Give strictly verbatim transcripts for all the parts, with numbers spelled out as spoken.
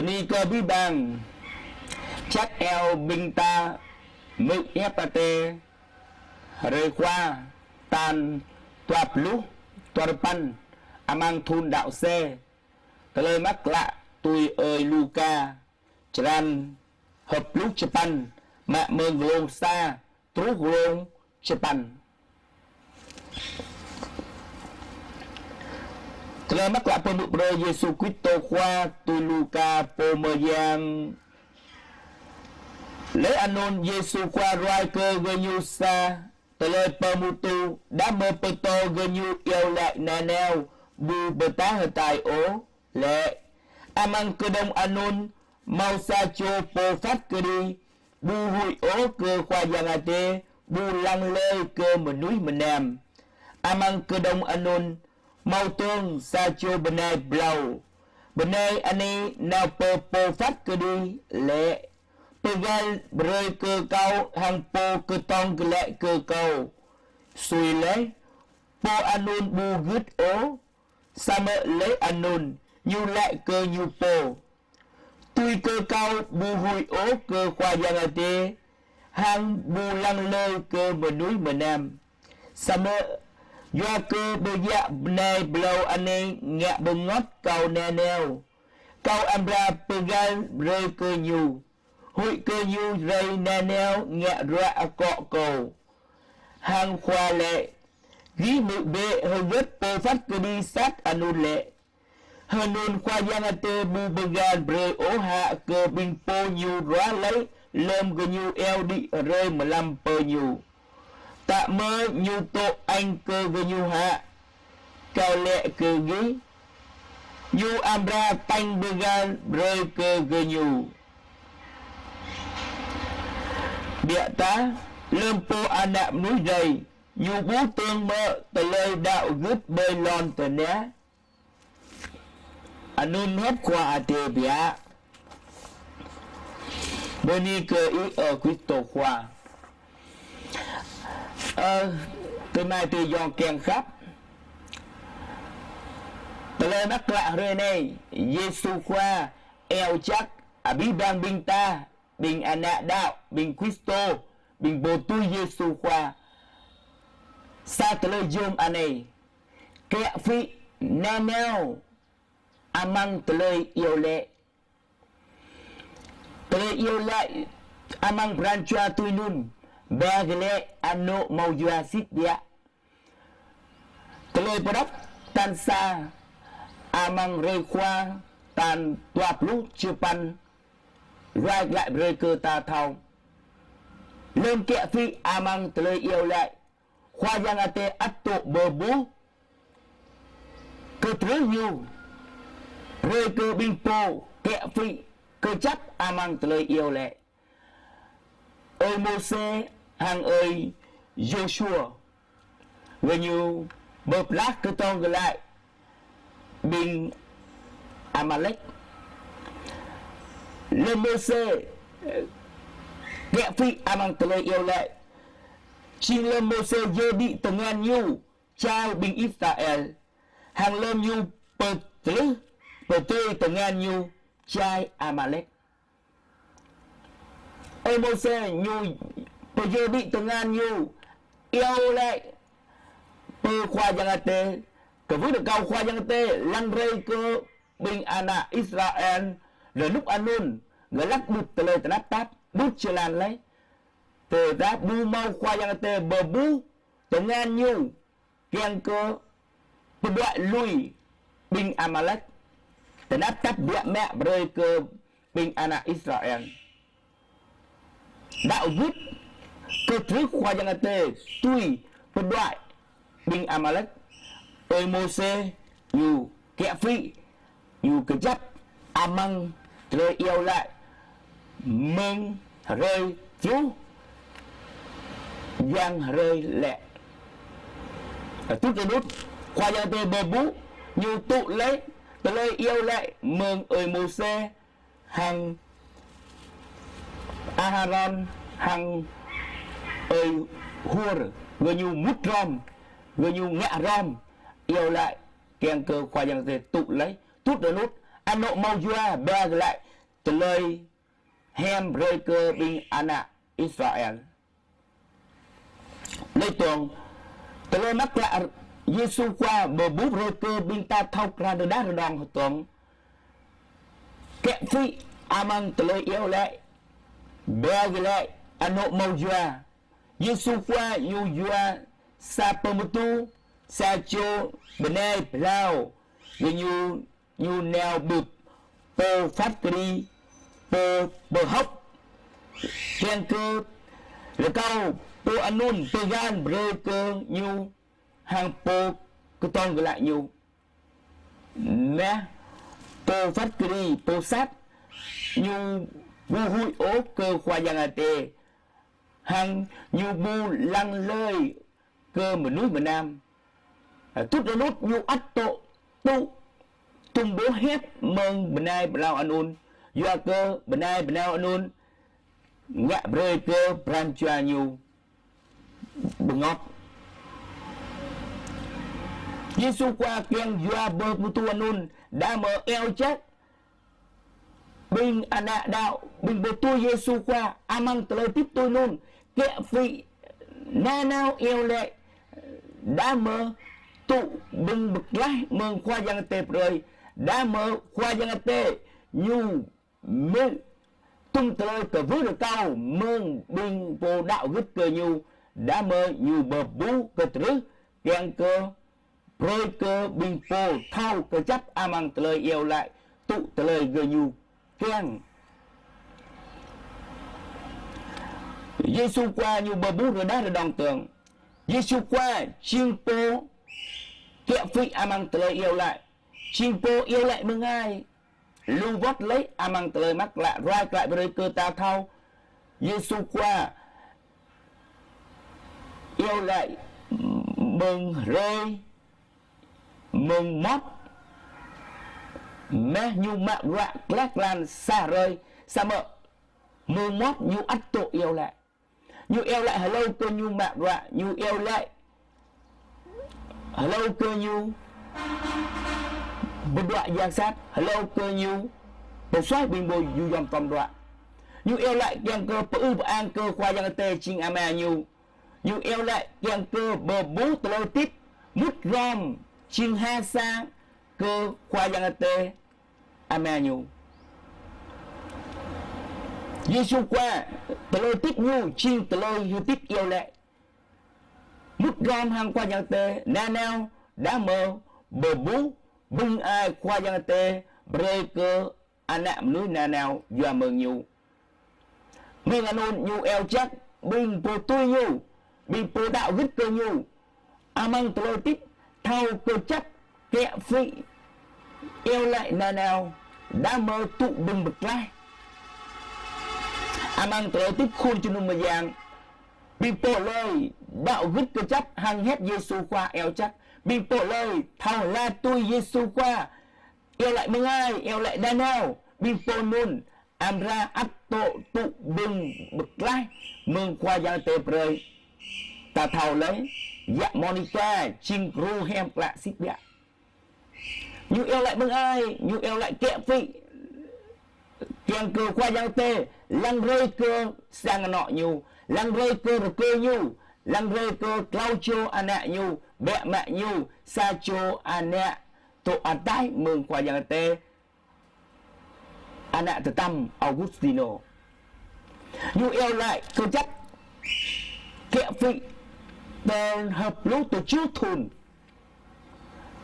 Ƀing kơ abih bang, čăt iâu ƀing ta hmư̆ hiăp Adai, hrơi Khua, tal dua pluh, dua rơpăn, amăng thun đăo C. Tơlơi mơak klă tui ơi Luka, črăn hơpluh čơpăn, mă mơ̆ng glông sa truh glông čơpăn. Tơlơi mơak klă pơhmư̆ brơi Yêsu Kristô Khua tui Luka pô mơyang. Laih anŭn Yêsu Khua ruai kơ gơñu sa tơlơi pơhmutu, đah mơ̆ pơtô gơñu iâu laĭ nanao ƀu pơtă hơtai ôh. Lĕ amăng kơđông anŭn hmâo sa čô pô phat kơđi, ƀu huĭ ôh kơ Khua Yang Adai, ƀu lăng lơi kơ mơnuih mơnam. Amăng kơđông anŭn hmâo dơ̆ng sa čô bơnai blâo. Bơnai anai nao pơ pô phat kơđi lĕ: Pơgal brơi kơ kâo hăng pô kơdơ̆ng glaĭ kơ kâo. Sui laih, pô anŭn ƀu gưt ôh, samơ̆ laih anŭn ñu laĭ kơ ñu pô: Tui kơ kâo ƀu huĭ ôh kơ Khua Yang Adai, hăng ƀu lăng lơi kơ mơnuih mơnam. Samơ̆ yua kơ bơyă bơnai blâo anai ngă bơngot kâo nanao, kâo amra pơgal brơi kơ ñu, huĭ kơ ñu rai nanao ngă ruă akŏ kâo. Hăng Khua laĭ: Gih hmư̆ bĕ hơgĕt pô phat kơđi sat anŭn lĕ. Hơnŭn Khua Yang Adai ƀu pơgal brơi ôh hă kơ ƀing pô ñu ruah laih lơ̆m gơñu iâu đĭ hrơi mlam pơ ñu. Tă mơ̆ ñu dŏ añ kơ gơñu hă? Kâo laĭ kơ gih, ñu amra tañ pơgal brơi kơ gơñu. Biă dah, lơ̆m Pô Ană Mơnuih rai, ñu ƀu dơ̆ng mơ̆ tơlơi đăo gưt ƀơi lŏn tơnah? Anŭn hiăp Khua Adai biă. Bơni kơ Ih, ơ Kristô Khua. Ơ, tơmai tơyŏng kiăng khăp. Tơlơi mơak klă hrơi anai, Yêsu Khua iâu jak abih bang ƀing ta, ƀing ană đăo, ƀing Kristô, ƀing pô tui Yêsu Khua, sa tơlơi yôm anai: Kiă phĭ nanao amăng tơlơi iâu laĭ. Tơlơi iâu laĭ amăng pran jua tui anŭn, ba glaĭ anŏ hmâo yua sĭt biă. Tơlơi pơđok tal sa amăng hrơi Khua, tal dua pluh čơpăn, ruai glaĭ brơi kơ ta thâo. Lơ̆m kiă phĭ amăng tơlơi iâu laĭ, Khua Yang Adai ăt dŏ pơƀuh kơtrưh ñu, brơi kơ ƀing pô kiă phĭ kơjăp amăng tơlơi iâu laĭ. Ơi Môsê hăng ơi Yôsuê, gơñu pơblah kơdơ̆ng glaĭ ƀing Amalek. Lơ̆m Môsê kiă phĭ amăng tơlơi iâu laĭ, jing lơ̆m Môsê djơ̆ đĭ tơngan ñu čai ƀing Israel, hăng lơ̆m ñu pơdrưh, pơdrưh tơngan ñu čai Amalek. Ơi Môsê ñu pơdjơ̆ đĭ tơngan ñu iâu laĭ pơ Khua Yang Adai, kơwưh rơkâo Khua Yang Adai lăng rai kơ ƀing ană Israel, rơnŭk anŭn, glăk ƀut tơlơi tơnap tap, ƀut jơlan laih. Tơdah ƀu hmâo Khua Yang Adai pơƀuh tơngan ñu, kiăng kơ pơđuaĭ lui ƀing Amalek, tơnap tap biă mă brơi kơ ƀing ană Israel. Đăo gưt kơtrưh Khua Yang Adai tui pơđuaĭ ƀing Amalek, ơi Môsê ñu kiă phĭ, ñu kơjăp amăng tơlơi iâu laĭ mơ̆ng hrơi truh yang hrơi lĕ. Tŭ tơnŭt Khua Yang Adai pơƀuh, ñu tŭ laih tơlơi iâu laĭ mơ̆ng ơi Môsê hăng Aharon hăng ơi Hur, gơñu mŭt hrŏm, gơñu ngă hrŏm, iâu laĭ kiăng kơ Khua Yang Adai tŭ laih. Tŭ tơnŭt, anŏ hmâo yua ba glaĭ tơlơi hiam brơi kơ ƀing ană Israel. Lĕ tong, tơlơi mơak klă Yêsu Khua pơƀuh brơi kơ ƀing ta thâo krăn rơđah rơđong hơtong. Kiă phĭ amăng tơlơi iâu laĭ, ba gơ̆ laĭ, anŏ mâo yua. Yêsu Khua ñu yua sa pơmơtu, sa čô bơnai pơhlao, gơñu ñu nao bưp, pô phat kơđi, pô pơhŏk, kiăng kơ rơkâo pô anŭn pơgăn brơi kơ ñu hăng pô kơtong glaĭ ñu. Mơ̆ pô phat kơđi, pô sat, ñu ƀu huĭ ôh kơ Khua Yang Adai, hăng ñu ƀu lăng lơi kơ mơnuih mơnam. Tŭt anŭn ñu ăt tŏ tŭ tum ƀôh hiăp mơ̆ng bơnai pơhlao anŭn, yua kơ bơnai pơhlao anŭn ngă brơi kơ pran jua ñu bơngŏt. Yêsu Khua kiăng yua pơmơtu anŭn, đah mơ̆ iâu jak ƀing ană đaŏ, ƀing pơtui Yêsu Khua amăng tơlơi hơdip tui anŭn, kiă phĭ nanao iâu laĭ, đah mơ̆ tŭ ƀing pơklaih mơ̆ng Khua Yang Adai brơi, đah mơ̆ Khua Yang Adai ñu mơ̆ tum tơlơi kơwưh rơkâo mơ̆ng ƀing pô đaŏ gưt kơ ñu, đah mơ̆ ñu pơƀuh kơtrưh kiăng kơ brơi kơ ƀing pô thâo kơjăp amăng tơlơi iâu laĭ, tŭ tơlơi gơñu kiăng. Yêsu Khua ñu pơƀuh rơđah rơđong tơng. Yêsu Khua jing pô kiă phĭ amăng tơlơi iâu laĭ, jing pô iâu laĭ mơngai. Lu wơ̆t lĕ amăng tơlơi mơak klă, ruai klă brơi kơ ta thâo, Yêsu Khua iâu laĭ mơ̆ng hrơi mơ̆ng mơmŏt, mơ̆ ñu mă bruă klah klan sa hrơi, samơ̆ mơ̆ng mơmŏt ñu ăt tŏ iâu laĭ. Ñu iâu laĭ hlâo kơ ñu mă bruă, ñu iâu laĭ hlâo kơ ñu pơdruă yang sat, hlâo kơ ñu pơsuaih ƀing pô djru djom tŏm bruă. Ñu iâu laĭ kiăng kơ pơư pơang kơ Khua Yang Adai jing Ama ñu. Ñu iâu laĭ kiăng kơ pơƀuh tơlơi hơdip mŭt hrŏm jing ha sa kơ Khua Yang Adai Ama ñu. Yêsu Khua, tơlơi hơdip ñu jing tơlơi hơdip iâu laĭ mŭt hrŏm hăng Khua Yang Adai nanao, đah mơ̆ pơƀuh bưng ai Khua Yang Adai brơi kơ ană mơnuih nanao yua mơ̆ng ñu. Mơ̆ng anŭn ñu iâu jak ƀing pô tui ñu, ƀing pô đaŏ gưt kơ ñu amăng tơlơi hơdip thâo kơjăp, kiă phĭ, iâu laĭ nanao, đah mơ̆ tŭ ƀing pơklaih. Amăng tơlơi hơdip khul jơnum mơyang, ƀing pô hlơi đaŏ gưt kơjăp hăng hiăp Yêsu Khua iâu jak, ƀing pô hlơi thâo hla tui Yêsu Khua, iâu laĭ mơngai, iâu laĭ nanao, ƀing pô anŭn amra ăt tŏ tŭ ƀing pơklaih mơ̆ng Khua Yang Adai brơi. Ta thâo lĕ, yă Mônika jing gru hiam klă sĭt biă. Ñu iâu laĭ mơngai, ñu iâu laĭ kiă phĭ, kiăng kơ Khua Yang Adai lăng brơi kơ sang anŏ ñu, lăng brơi kơ rơkơi ñu, lăng brơi kơ klâo čô ană ñu, biă mă ñu sa čô ană tŏ ataih mơ̆ng Khua Yang Adai, ană tơtăm Augustino. Ñu iâu laĭ kơjăp, kiă phĭ tơl hơpluh tơjuh thŭn.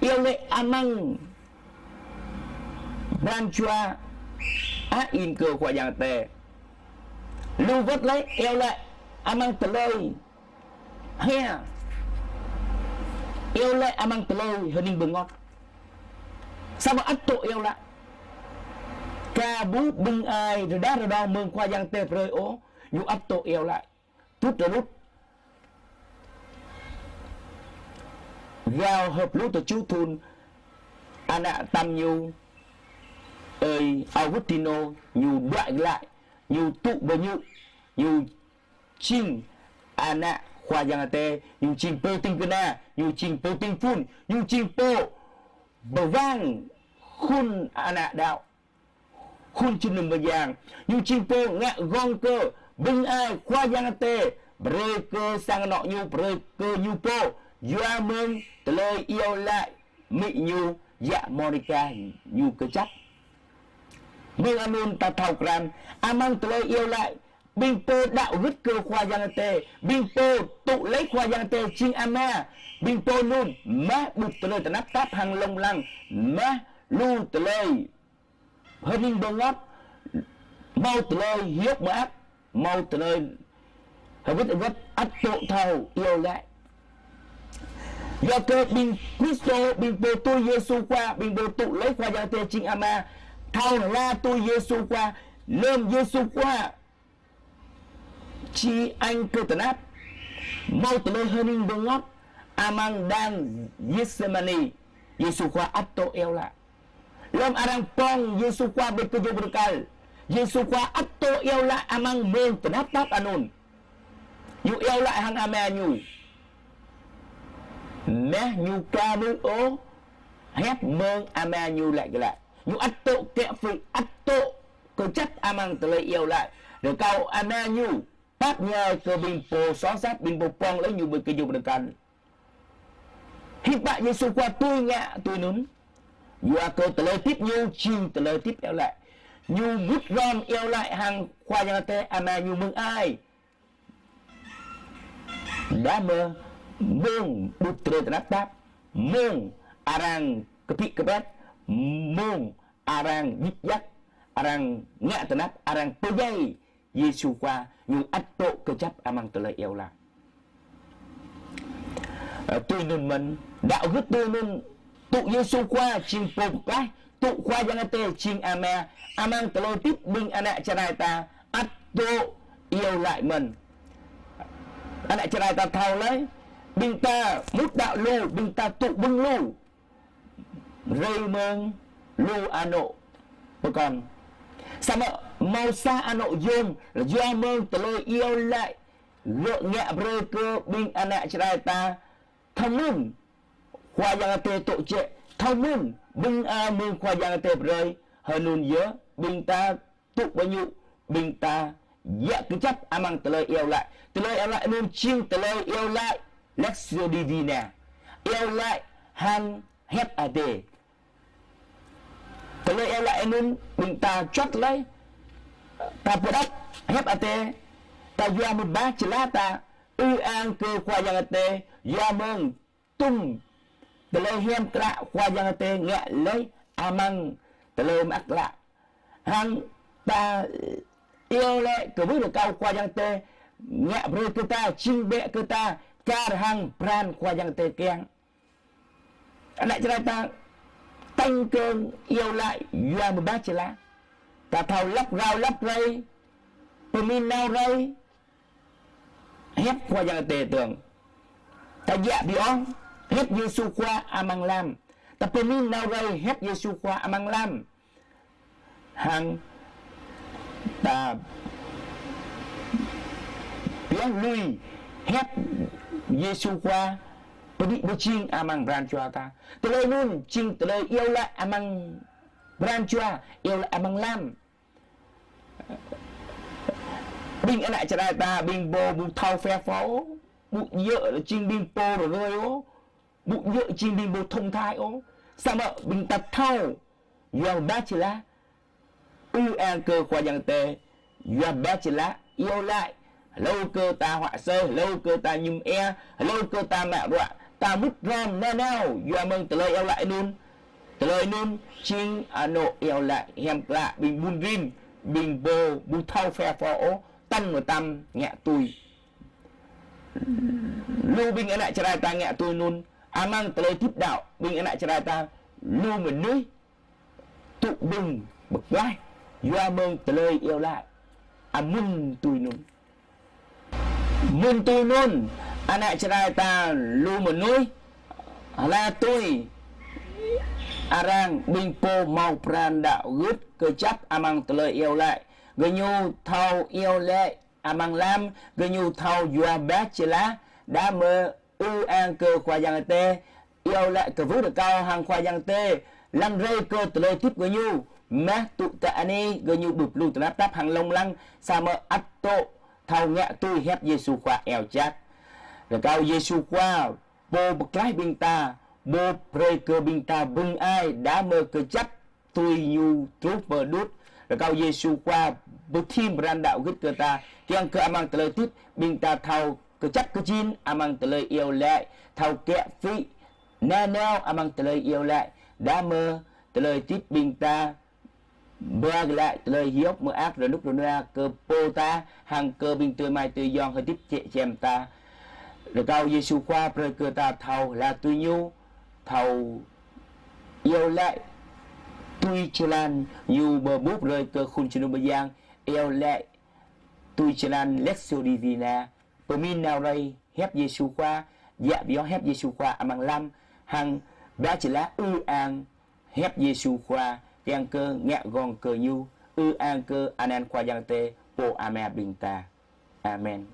Iâu laĭ amăng pran jua ăh in kơ Khua Yang Adai. Lu wơ̆t lĕ iâu laĭ amăng tơlơi hia, iâu laĭ amăng tơlơi hơning bơngŏt. Samơ̆ ăt tŏ iâu laĭ. Ka ƀuh bưng ai rơđah rơđong mơ̆ng Khua Yang Adai brơi ôh, ñu ăt tŏ iâu laĭ. Tŭt rơnŭt gao hơpluh tơjuh thŭn, ană tơtăm ñu, ơi Augustino, ñu đuaĭ glaĭ, ñu tŭ bơñu, ñu jing ană Khua Yang Adai, ñu jing pô tĭng kơna, ñu jing pô tĭng phŭn, ñu jing pô pơwang khul ană đaŏ. khul čơnum mơyang. Ñu jing pô ngă gơ̆ng kơ bưng ai Khua Yang Adai brơi kơ sang anŏ ñu, brơi kơ ñu pô. Yua mơ̆ng tơlơi iâu laĭ amĭ ñu yă Mônika ñu kơjăp. Mơ̆ng anŭn ta thâo krăn, amăng tơlơi iâu laĭ, ƀing pô đaŏ gưt kơ Khua Yang Adai, ƀing pô tŭ laĭ Khua Yang Adai jing Ama, ƀing pô anŭn mă ƀuh tơlơi tơnap tap hăng lông lăng, mă lu tơlơi hơning bơngăt, hmâo tơlơi hiăp mơak, hmâo tơlơi hơgĕt hơgĕt ăt tŭ thâo iâu laĭ. Yua kơ ƀing Kristô, ƀing pô tui Yêsu Khua, ƀing pô tŭ laĭ Khua Yang Adai jing Ama, thâo hla tui Yêsu Khua, lơm Yêsu Khua či añ kơ tơnap, hmâo tơlơi hơning bơngăt, amăng đang Gêtsêmanê, Yêsu Khua ăt tŭ iâu laĭ. Lơm arăng pŏng Yêsu Khua ƀơi kơyâo bơrơkal, Yêsu Khua ăt tŭ iâu laĭ amăng mông tơnap tap anŭn. Ñu iâu laĭ hăng Ama ñu. Mơ̆ ñu ka mư̆ ôh, hiăp mơ̆ng Ama ñu laĭ glaĭ. Ñu ăt tŭ kĕ phi, ăt tŭ kơjăp amăng tơlơi iâu laĭ. Rơkâo Ama ñu pap ñai kơ ƀing pô soh sat, ƀing pô pŏng laih ñu ƀơi kơyâo bơrơkal. Hiư̆m pă Yêsu Khua tui ngă tui anŭn? Yua kơ tơlơi hơdip ñu jing tơlơi hơdip iâu laĭ. Ñu mŭt hrŏm iâu laĭ hăng Khua Yang Adai Ama ñu mơ̆ng ai. Đah mơ̆ mông ƀuh tơlơi tơnap tap, mông arăng kơpĭ kơpĕt, mông arăng djik djak, arăng ngă tơnap, arăng pơdjai Yêsu Khua, ñu ăt tŭ kơjăp amăng tơlơi iâu laĭ. Ơ, tui anŭn mơ̆n, đaŏ gưt tui anŭn, tŭ Yêsu Khua jing Pô pơklaih, tŭ Khua Yang Adai jing Ama, amăng tơlơi hơdip ƀing ană Jrai ta, ăt tŭ iâu laĭ mơ̆n. Ană Jrai ta thâo laih, ƀing ta mŭt đaŏ lu, ƀing ta tŭ ƀơ̆ng lu. Rai mơ̆ng lu anŏ pơkŏn. Samơ̆ hmâo sa anŏ yôm, yua mơ̆ng tơlơi iâu laĭ gơ̆ ngă brơi kơ ƀing ană Jrai ta thâo mưn Khua Yang Adai tŭ jĕ, thâo mưn bưng ai mơ̆ng Khua Yang Adai brơi, hơnŭn yơh ƀing ta tŭ ƀơñŭ, ƀing ta djă kơjăp amăng tơlơi iâu laĭ. Tơlơi iâu laĭ anŭn jing tơlơi iâu laĭ Lectio Divina. Iâu laĭ hăng hiăp Adai. Tơlơi iâu laĭ anŭn ƀing ta čuăt laih, ta pơđŏk hiăp Adai, ta yua mơ̆ng bah jơlah ta ư ang kơ Khua Yang Adai, yua mơ̆ng tŭm tơlơi hiam klă Khua Yang Adai ngă laih amăng tơlơi mơak klă. Hăng ta iâu laĭ kơ ƀing rơkâo Khua Yang Adai ngă brơi kơ ta, jing bĕ kơ ta, kar hăng pran Khua Yang Adai kiăng. Ană Jrai ta tăng kơ iâu laĭ yua mơ̆ng bah jơlah. Ta thâo lăp rao lăp rai, pơmĭn nao rai, hiăp Khua Yang Adai tơ̆ng. Ta djă pioh hiăp Yêsu Khua amăng lăm. Ta pơmĭn nao rai hiăp Yêsu Khua amăng lăm. Hăng ta pioh lui hiăp Yêsu Khua pơđĭ pơjing amăng pran jua ta. Tơlơi anŭn jing tơlơi iâu laĭ amăng pran jua, iâu laĭ amăng lăm. Ƀing ană Jrai ta, ƀing pô ƀu thâo phe pho, ƀu djơ̆ jing ƀing pô rơgơi ôh, ƀu djơ̆ jing ƀing pô thông thái ôh. Samơ̆ ƀing ta thâo, yua bah jơlah, ư ang kơ Khua Yang Adai, yua bah jơlah, iâu laĭ, hlâo kơ ta huă asơi, hlâo kơ ta mơñum ia, hlâo kơ ta mă bruă, ta mŭt hrŏm nanao, yua mơ̆ng tơlơi iâu laĭ anŭn. Tơlơi anŭn jing anŏ iâu laĭ hiam klă ƀing ƀun rin, ƀing pô ƀu thâo phe pho ôh, tăng mơtam ngă tui. Lu ƀing ană Jrai ta ngă tui anŭn, amăng tơlơi hơdip đaŏ, ƀing ană Jrai ta lu mơnuih tŭ ƀơ̆ng pơklaih, yua mơ̆ng tơlơi iâu laĭ. Amŭn tui anŭn. Mơ̆n tui anŭn, ană Jrai ta lu mơnuih, hla tui, arăng ƀing pô hmâo pran đaŏ gưt kơjăp amăng tơlơi iâu laĭ. Gơñu thâo iâu laĭ amăng lăm, gơñu thâo yua bah jơlah, đah mơ̆ ư ang kơ Khua Yang Adai, iâu laĭ kơ wơ̆t rơkâo hăng Khua Yang Adai, lăng rai kơ tơlơi hơdip gơñu, mah tŭ ta anai gơñu ƀu pơplư tơnap tap hăng lông lăng, samơ̆ ăt dŏ thâo ngă tui hiăp Yêsu Khua iâu jak. Rơkâo Yêsu Khua pô pơklaih ƀing ta, pô brơi kơ ƀing ta bưng ai, đah mơ̆ kơjăp tui ñu truh pơ đut. Rơkâo Yêsu Khua pơthim pran đăo git kơ ta, kiăng kơ amăng tơlơi hơdip ƀing ta thâo kơjăp kơjing amăng tơlơi iâu laĭ, thâo kiă phi nanao amăng tơlơi iâu laĭ, đah mơ̆ tơlơi hơdip ƀing ta ba glaĭ tơlơi hiăp mơak rơnŭk rơnua kơ pô ta hăng kơ ƀing adơi amai adơi ayŏng hơdip jĕ jĕm ta. Rơkâo Yêsu Khua brơi kơ ta thâo hla tui ñu, thâo iâu laĭ tui jơlan ñu pơƀuh brơi kơ khul jơnum mơyang, iâu laĭ tui jơlan Lectio Divina, pơmĭn nao rai hiăp Yêsu Khua, djă pioh hiăp Yêsu Khua amăng lăm, hăng ba jơlah ư ang hiăp Yêsu Khua, kiăng kơ ngă gơ̆ng kơ ñu, ư ang kơ anăn Khua Yang Adai, pô Ama ƀing ta. Amen.